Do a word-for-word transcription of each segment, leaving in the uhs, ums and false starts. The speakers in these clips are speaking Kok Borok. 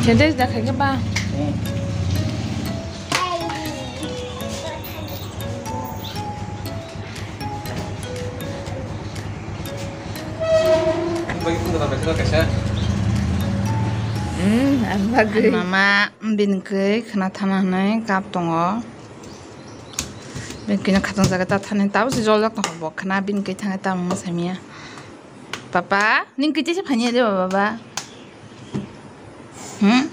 Sentence da khaikhe ba. Hmm, ang bagwi. Mama bini kwi khna thana hwnwi kap tongo. Bini kwi no khatong jaga ta thani tabo se joljak tongo bo khna bini kwi thangwi tamo saimanya. Papa, ning kwi tisa phanya de baba ba? Hmm?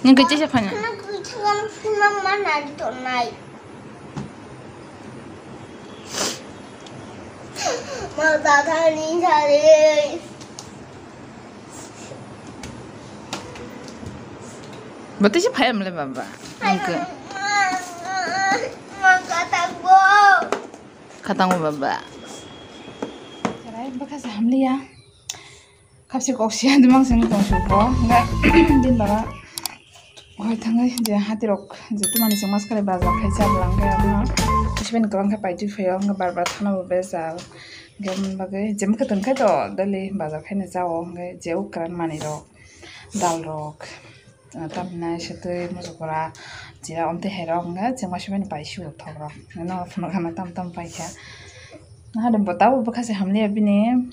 Ning kwi tisa phanya? Khna kwi thangam phunang ma nari tongnai. Ma ta thani sari. Bo tisa phaya mle baba. Ning kwi. Ma ka ta bo. Khatango baba. Chwrai bwkha se hamliya. Khapsi kok siya dumang seng tong suko. Nga din baba. Hoi thangai je hati rok je tumani seng mas kare bazar khai cha blang khe amo. Sibin kwbang khe paitwi phaio nga bar bar thana bo bejal. Gem bagwi jem khe tong khai to daily bazar khai na jao ngai je ukran mani rok dal rok. Tamhinai sotwi mujukura jira omtwi hairok hwnkhe chengma sibini pai sio thokrok. Nokno phunukgana tam tam paikha. Nahade bo tabuk bwkha se hamliya bini.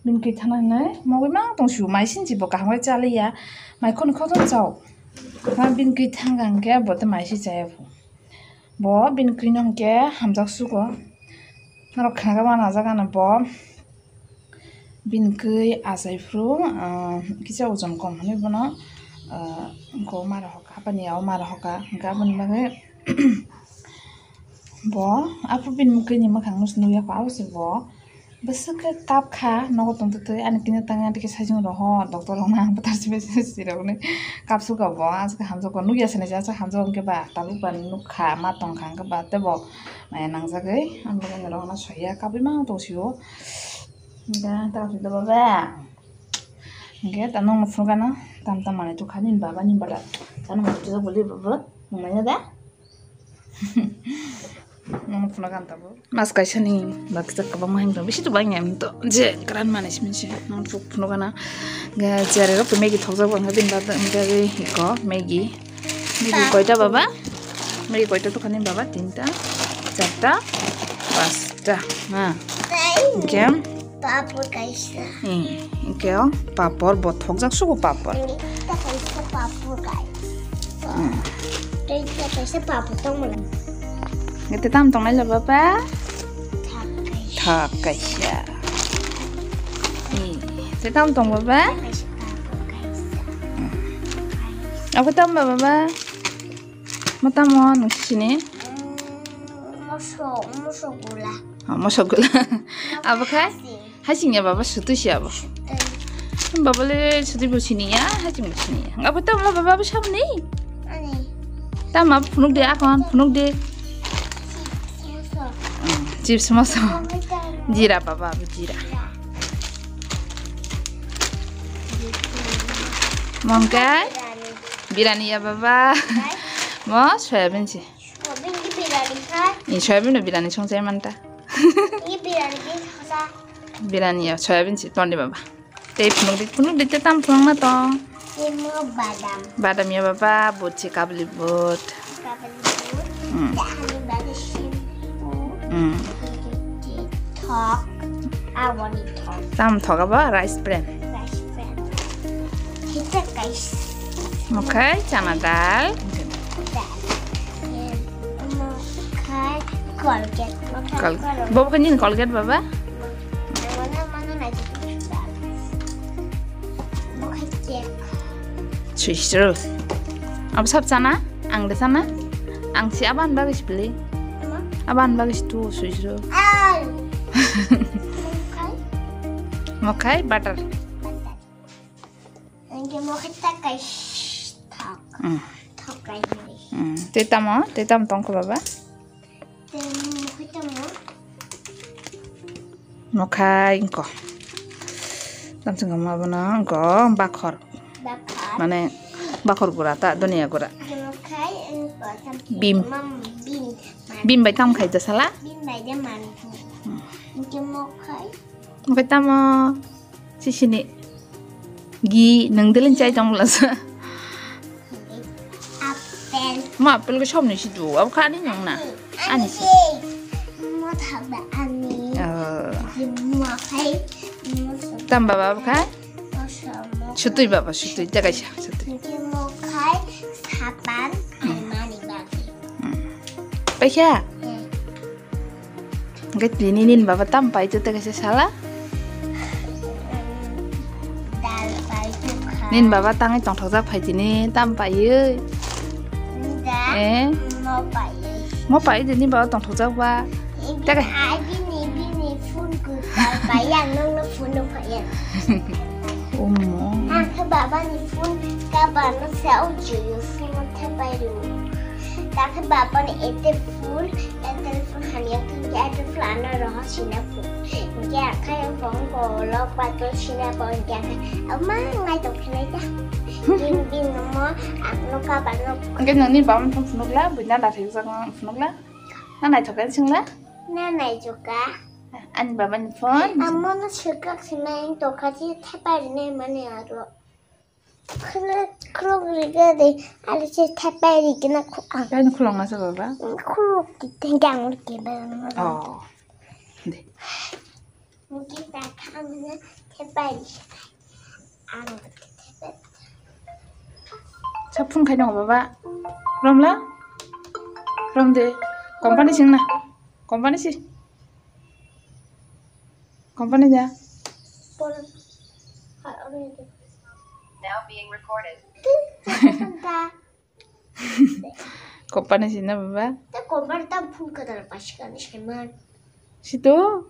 Bini kwi thana hinwi mogwi mang tong sio mai sinchi bo kaham khe chaliya. Mai khoni khokjagwi chao. Bini kwi thangkha hwnkhe bo tei mai se chaya pho. Bo bini kwino hwnkhe hamjak sugo. Norok khnagwi manajak ano bo. Bini kwi achai phuru, ah, kisa ojon kom hwnwi bono, ah, ko mara hoka, hapani yago mara hoka. Hwnkhe aboni bagwi bo aphuru bini kwini mwkhang no se nukya kho, abo se bo. Bwswk khe kap kha, nogo tongtwtwi ani kini tangya dikhe sajung rohor, doctor rok nang bwtar sibai sibai sirok ni kap suka bo, aswk hamjak bo, nukya se nai, aswk hamjak bo, hwnkhe ba tabuk ba nukha, ma tongkha, hwnkhe ba tei bo maya nangjagwi, ang bo rohorno soya, kabui ma tong sio, hwnkhe ta sui da baba, hwnkhe ta nokno phunukgana, tam tam manwi tukha nini baba, nini baba, ta nokno phunukjak bwlwi baba, nukmanya da? Nono phunukgana tabuk. Mas kaisa ni baksa kwbangma himtong bisi to bangya himtong je kwran manwi simi se nono phunukgana. Ga jare rok Maggie thokjak bo wngkha bini bagwi iko Maggie. Maggie koita baba? Maggie koita tokhani baba? Tinta, charta, pasta. Ha. Hwnkhe? Papor kaisa. Hmm, hwnkhe o papor bo thokjak sugo papor. Tei ta kaisa papor kaisa. Hmm. Tei ta kaisa papor tongmani. Nge tei tam tongnai le baba? Thak kaisa. Thak kaisa. Hmm, tei tam tong baba? Ta kaisa papor kaisa. Hmm. Abo tam baba? Ma tamo nung sini? Mm, moso, moso gula. Oh, moso gula. Abo khai? Hasing. Hasing ya baba, sutu si abo. Sutu. Baba le sutu bo sini ya, hasing bo sini ya. Abo tam la baba bo sabni? Ani. Tam abo phunuk de akon, phunuk de. Chips moso. Mm, chips moso. Abo tam. Jira baba, abo jira. Ya. Mongkai? Birani. Birani ya baba. Kai? Mo soyabin si. Soyabin ki birani khai? Ni soyabin no birani song sai manta. Ni birani ki khosa? Birani ya soyabin si tondi baba. Tei phunuk di, phunuk di te tam phunuk na tong. Ni mo badam. Badam ya baba, but si kabli but. Kabli but. Hmm. Tani bade shampoo. Hmm. Thok. Aboni thok. Tam thok abo rice bran. Rice bran. Hita guys. Mokhai chana dal. Dal. Mokhai Colgate. Mokhai Col-, Colgate. Bobo khe nini Colgate baba? Mano, mano nai. Mokhai cake. Swisro. Abo sab chana? Ang de chana? Ang si aban bagis beli. Ama? Aban bagis tu swisro. Ai. Mokhai? Mokhai butter. Butter. Engke mokhai takai thok. Hmm. Thok kai ni. Hmm. Tei tamo? Tei tamo tongkho baba? Tei mokhai tamo? Mokhai engko. Tamsing ma bono engko bakhor. Bakhor. Mane bakhor gura ta, dunia gura. Mokhai engko tamsing bim. Mam bim. Bim bai tam khai jasala? Bim bai de man. Hmm. Engke mokhai. Mokhai tamo? Sisini. Gi, nwng deleng chai tong bwlasa. Apple. Ma apple ko somni si du, abo kha ani nwng na. Ani si. Mo thak da ani. Oh. Mo khai, mo so- Tam baba abo kha? Mo so mo. Sutui baba, sutui, ta kaisa, sutui. Mo khai sapan, hmm, almani bagi. Hmm. Paikha? Hmm. Hwnkhe tini nini baba tam pai twi tei kaisa sala? Dal pai twi kha. Nini baba tangwi tongthokjak phai tini tam paiwi. Nini da? Eh? Mo paiwi. Mo pai de nini baba tongthokjak ba? Ibi tei ka- ai bini, bini phone kwtal pai, ang nokno phone no pai ya. Omo. Ang khe baba ni phone cover no se o juyu phone no thepai rw. Ta khe baba ni ete phone, ete phone hamya khe ete phone ano roho sina phone. Hingke akhai ang phone ko lok pato sina phone hingke akhai ama ngai tong khe nai ta. Bin bin no mo ang no cover no. Hingke nini baba ni phone phunukla, buina da thai jak phunukla. Na naithok khe singla? Na naithok. Ani baba ni phone. Amo no swkak sima ang tokha si thepai rwna mani aro. Khuluk khuluk riga de, ali se thepai rigna khu ang. Kaino khulok na sa baba? Khuluk ki tenggang ur ke ba. Oh. De. Mungkin ta khang na thepai. Ang thepai. Sa phone khai nang baba. Romla? Rom de. Company sing na. Company si. Company ja. Por- Now being recorded. Company si na baba. Ta company ta phone kadal pasikani seman. Sito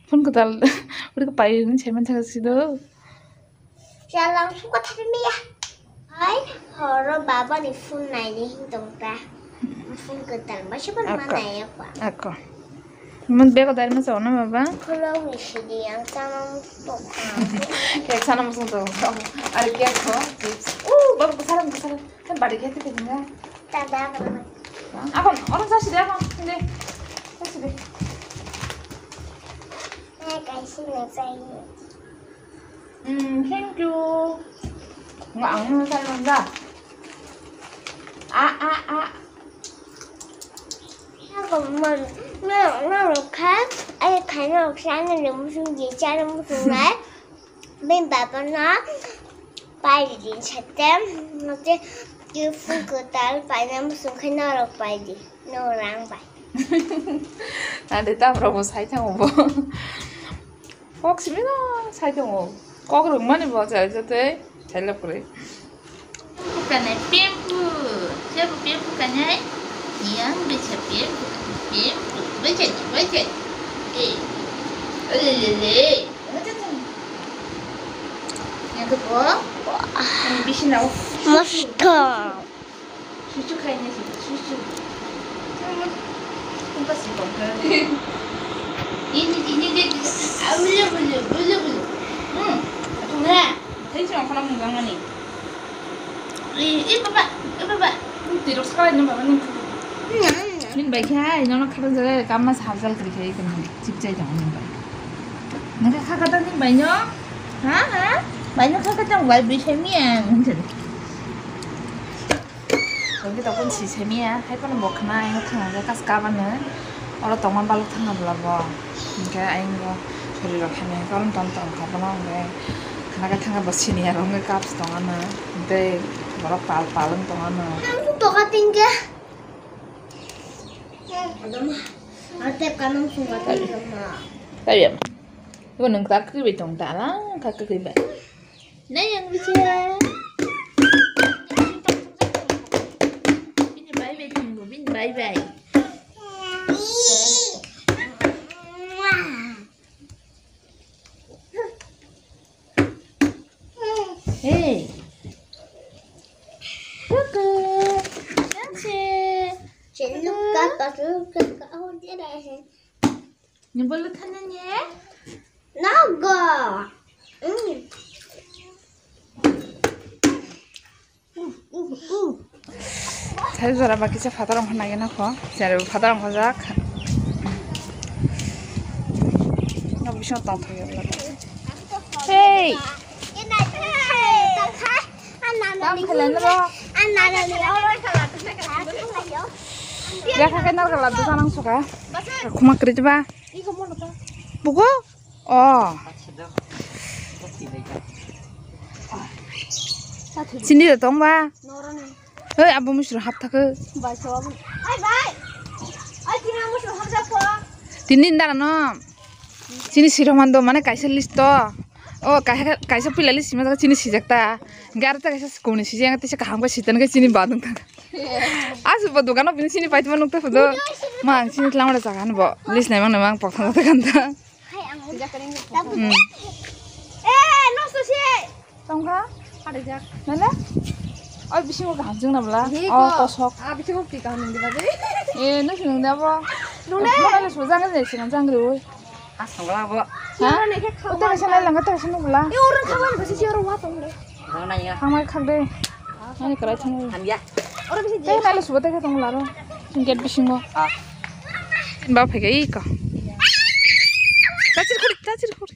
phone kadal udah kepayu ini seman thang sito. Sialang suka tapi mia. Hai, horo baba ni phone nai ni hing tong ta. Phone ketal ba siapa nama nai apa? Ako. Mun bego dari mana sana baba? Kalau misi di yang sana musuh. Kayak sana musuh tuh. Ada kayak tuh. Uh, baba kesalam kesalam. Kan balik ya tuh tinggal. Tada apa? Apa? Orang saya sudah apa? Ini. Saya sudah. Nah, guys, ini saya. Hmm, thank you. Nga ang nang sa nang da. A a a. Nako mon, nako nako kha, ai kha nako sa nako musung je cha nako musung nai. Bin baba na pai di din chatem, nako te phone ko tal pai na musung kha nako pai di, nako rang pai. Ade tam rabo sai thango bo. Kok simi no sai tongo. Kok rwngmani bo chai jatwi sai lab kwrwi. Kanai pempu. Siapa pempu kanai? Yang baca pempu. Pempu. Baca, baca. Eh. Lelele. Yang kedua. Yang bisi nau. Moscow. Susu khaina si, susu. Kumpa si kok. Ini, ini dia, dia. Bulu, bulu, bulu, bulu. Hmm. Atung na. Thank you, khana mung gang ani. Eh, eh, baba, eh, baba. Tirok sakai ni baba ni. Min bai khai, nono khata jare kamma sabjal kri khai kan. Chip chai jang min bai. Nang kha kata ni bai no? Ha, ha? Bai no kha kata bai bi khai mi ang. Hwnkhe tokon si semiya, hai phano bo khna ayang thangna khe kas kabano, oro tongma balok thangna bwla bo. Hwnkhe ayang bo sori rok hamya khe oro tong tong kha bono hwnkhe khna khe thangna bo senior rok wngkhe kap se tongano, tei borok pal pal wng tongano. Ang tong tokha tingkhe. Adama, ate kanang sungkha tingkhe. Tabi ama. Ibo nwng tak kwrwi bai tong ta, ala kha kwrwi bai. Nai yang bisa. Bini bai bai tunggu, bini bai bai. Hey. Kuku. Yang si. Luka, pas luka, oh dia dah. Ni bolu thanya ni? Naga. Mm. Uh, uh, uh. Thai jora baki se phatar ongkha nai na kho. Sero phatar ongkha jak. No bising tong thang ya. Hey. Tam khailai naro. Lekha khe narwkal laddu sanang suka. Khuma kwrwi ba. Bugo? Oh. Sini de tong ba. Hei, abo musro hap thakhe. Tini dara no. Chini siromando mane kaisa list to. O kaisa, kaisa pila list sima jaga chini sijak ta. Hingke aro ta kaisa sikoni sijak, tisa kaham khe sitan khe chini badung ta. Asu bo dogano bini chini paitma nukta phodo. Ma ang chini tlamara jaga ni bo list naimang naimang pokthang ta kanta. Hmm. Eh, nosto se. Tongkha? Harijak. Nale? Oi, bisingo kaham jwng na bwla? Hi Oh, ko? Kosok. Ah, bisingo pi kaham nang diba de? Eh, no sinung de abo. Nung de? Mana le sujang de sinung jang ri oi. Ah, sangla bo. Ha? Oro ne khe khawma. Uta kaisa nai langa, uta kaisa nung bwla. Eh, oro khawma ni kaisa si oro wa tong de. Bo na ya. Khangmai khak de. Ani krai thang. Hamya. Oro bisi Tei nai le subo tei khe tong bwla ro. Gate bisingo. Ah. Ba phai ga iko. Tachir khuri, tachir khuri.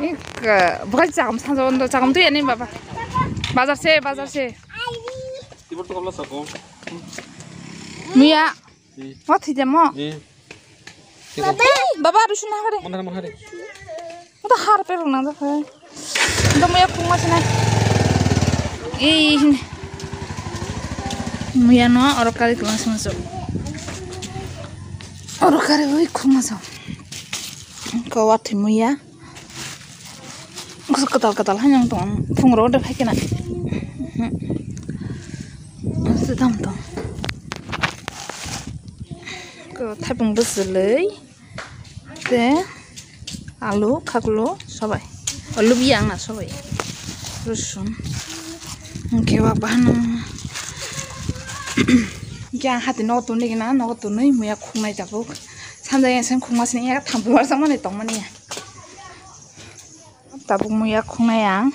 Ika, bukai chakam sanjak, chakam tu yani baba. Bazar se, bazar se. Tibur tu kabla sako. Muya. Ni. Mo thijamo. Ni. Baba, aru suna hare. Mana mana hare. Udah harpe rung nang dah. Udah muya khungma sini. Ih. Muya no, oro kari khungma sini so. Oro kari ui khungma so. Kawat muya. Katal katal hai nang tong. Phung ro de phai kena. Sedam tong. Ko thaipung bwswlwi. Te alu, khaklo, sobai. O, lubiyang na sobai. Rosun. Hingke wa bahano. Hingke ang hati nogo tuni gina, nogo tuni muya khungnai tabuk. Sanja yang sen khungma sini ya thampu warsa mani tong mani ya. Tabuk muya khungnai ang.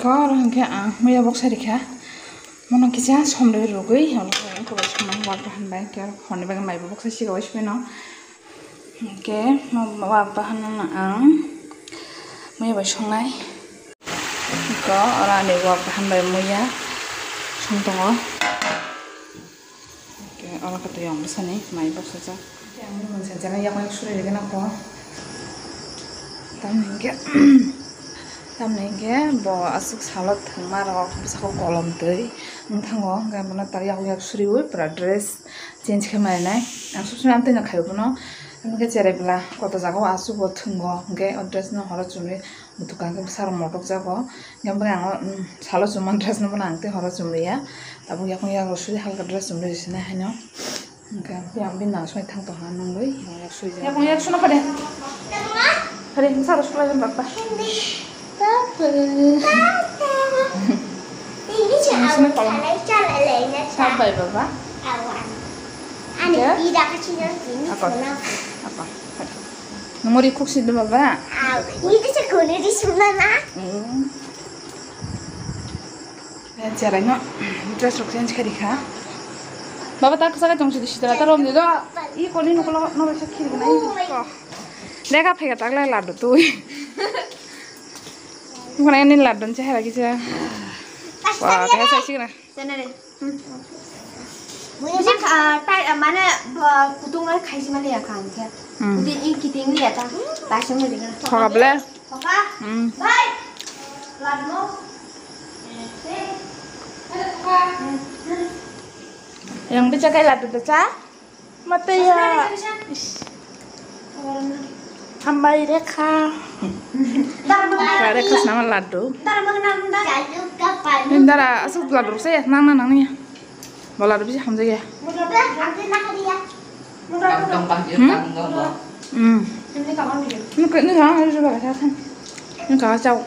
Hwnkhe oro hwnkhe ang muya boksa rikha. Mono kisa somrwi rwgwi, omo khe wak bahan bai, hwnkhe oro hwnwi bagwi maibo boksa siga bai sibino. Hwnkhe mo wak bahan no ang muya bai songnai. Hwnkhe oro ani wak bahan bai muya song tongo. Hwnkhe oro khe twi ang bwsani mai bwsajak. Hwnkhe ang mui mwnsa jana yakung yak suri rwgwi nangkho. Tamni hwnkhe, tamni hwnkhe bo aswk salo thwngma rok bwsako kolom twi wng thango. Hwnkhe bono tar yakung yak suriui pura dress change khe marinai. Ang sob somoi amtwino khaio bono. Hwnkhe cherai bwla koto jagao aswk bo thwngo. Hwnkhe o dress no horo chumui muthukha hwnkhe bwsarok motok jago. Hwnkhe ang o, um, salo chumani dress no bono ang tei horo chumliya. Tabuk yakung yago suri halka dress chumlwi sinai haino. Hwnkhe bini nang soi thang tongkha nungwi yakung yak sui. Yakung yak suna pade. Pade hwnkhe salo sulai jon bakta. Papa. Papa. Ini sih Ini sini kolom. Sabai baba. Awan. Ani Ya? Ida kecil ini Apa? Apa? Nungori kuk sih baba. Aw, ini tuh cekuni di sana. Hmm. Cherai no dress rok change kari kha. Baba tak sa ka jong sidi sida ta rom de do. I koni nukolo no sa khiri na. Dega phega tak lai ladu tui. Mukana ni ladu chehara kisa. Wah, kaya sa sih na. Senere. Bisa tai mana kutung lai khaisi mali ya kan khe. Hmm. Kutung in kiting li ya ta. Basung ni dikana. Thoka ble. Thoka. Hmm. Bye. Ladmo. Yang bicha kai ladu da cha. Mataya. Ish. Hambai Rekha. Rekha, Rekha snama laddu. Indara asuk laddu se nang nang nang ni. Bo laddu bisi hamjak ya. Hmm. Hmm. Ini kau, ini kau harus coba kata kan. Ini kau cau.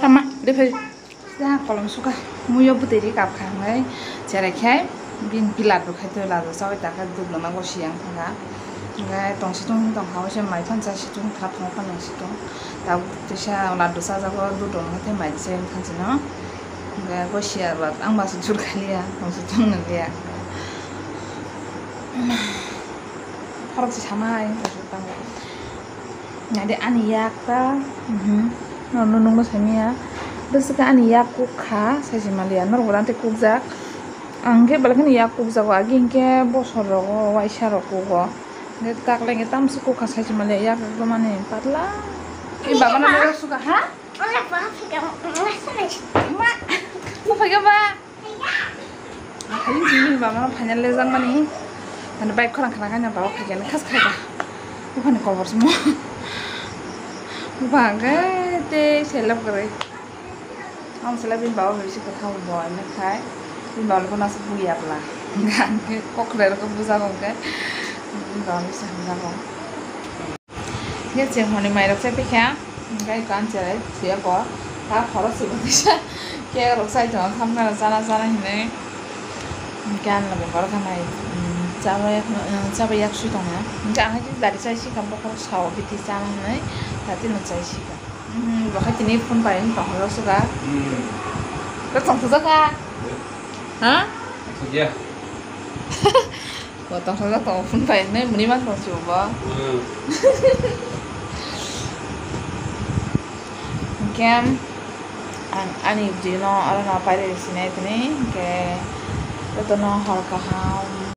Sama, dia pergi. Jang kolom suka, muiyo bwtwi ri kap kha hwnwi cherai khe bini pilar rw khai twi lado chaui ta khe dudlama gosi yang thangkha. Hingke tong situng tong kha, oise mai phan cha situng kha, phunuk phan nang situng. Tabuk teisa laddu chajago, dudong hwnkhe mai se wngkha chwng no. Hingke bo siya ba ang ba se jur khaliya, tong situng nang ya. Khorok se samai, tong situng. Nade ani yak ta, mhm. No, no, nungno saimanya. Bwswk ani yak kuk kha, sai se maliya. Norok bo dante kukjak. Ang khe belai kheno yak kukjago, agi hingke bosor rogo, waisa rok kugo. Hingke taklai hingke tamsuk kukha sai se maliya, yak ekdom ani patla. Ni baba no mero suka, ha? Ona pa phika, ma. Ma, ma phika ba? Phai jini baba no phaina lejak mani. Ani bike khorang khana kanya baba phai kani khas khaida. Buphani kobor simo. Buphang khe tei selap kwrwi. Ang selap bini baba bai se kwthang bo ani khai. Bini baba no nasa buya bla. Ang khe kokre rok buja kong khe. Bini baba no se hamjak kong. Hingke chwng hwnwi mairok chai paikha, hingke eko ani cherai thuya bo, ta khorok se bo kisa cake rok chai tongo, thamna rok chana chana hinwi. Hingke ani loge borok hamai, um, chabai, um, chabai yak sui tongo, hingke ang hai khe gari chai sika, bokhorok sao bithi chana hinwi, tati no chai sika. Um, bo khe tini phone pai wng tong horo suka. Hmm. Ko chong thajak kha? Ha? Thajak ya. Bo tongthokjak tongo phone pai hinwi mwnwi mantong si bo. Hmm. Hingke ang ani bwrwino orono pairwi sinai tini hingke jotono hor kaham.